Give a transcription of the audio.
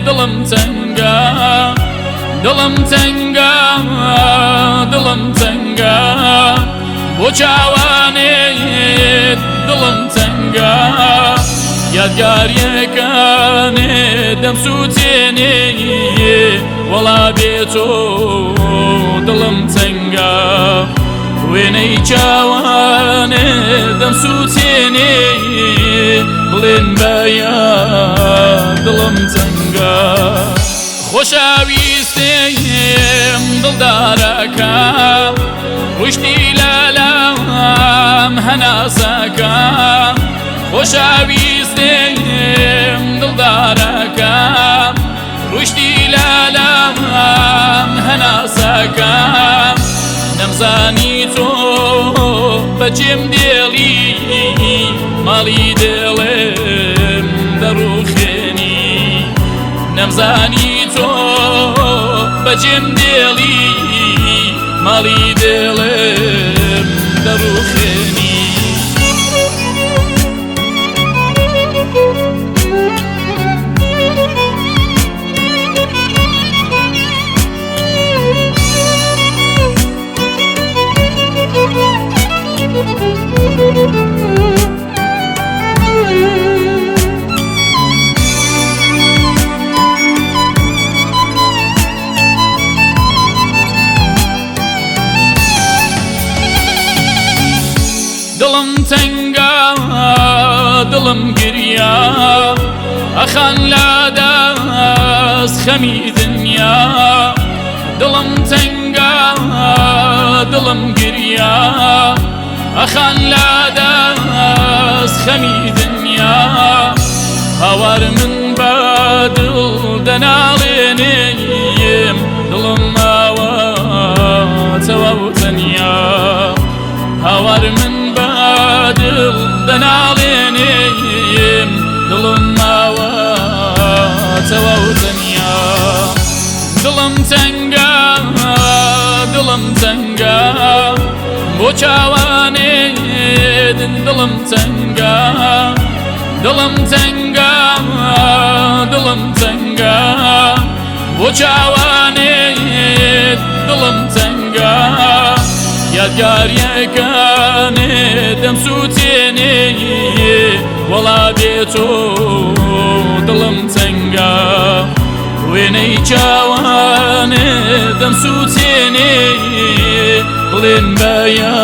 دڵم تەنگە، دڵم تەنگە، دڵم تەنگە، بۆ چاوانێت دڵم تەنگە، یادگاریەکانێ دەمسووتێنێ، وەڵا بێ تۆ دڵم تەنگە، وێنەی چاوانێ دەمسووتێنێ، بڵێن بەیە دڵم تەنگە. خۆشەویستیم دڵدارەکە، ڕشتی لەلام هەناسەکە، خۆشەویستیم دڵدارەکە، ڕشتی لەلام هەناسەکە، نەمزانی تۆ بەجێم دێڵی، ماڵی دێڵێم دەڕوخێنی، نەمزانی تۆ بەجێم دێڵی، ماڵی دێڵێم دەڕوخێنی. دڵم تەنگە، دڵم گریا، ئەخان لە دەست خەمی دنیا، دڵم تەنگە، دڵم گریا، ئەخان لە دەست خەمی دنیا، هاوار من بە دڵ دەناڵێنێم، دڵم ماوە تەواو تەنیا، هاوار من بە دڵ دەناڵێنێم، دڵم ماوە تەواو تەنیا. دڵم تەنگە، دڵم تەنگە، بۆ چاوانێت دڵم تەنگە، دڵم تەنگە، دڵم تەنگە، بۆ چاوانێت دڵم تەنگە، یادگاریەکانێ دەمسووتێنێ، وەڵا بێ تۆ دڵم تەنگە، وێنەی چاوانێ دەمسووتێنێ، بڵێن بەیە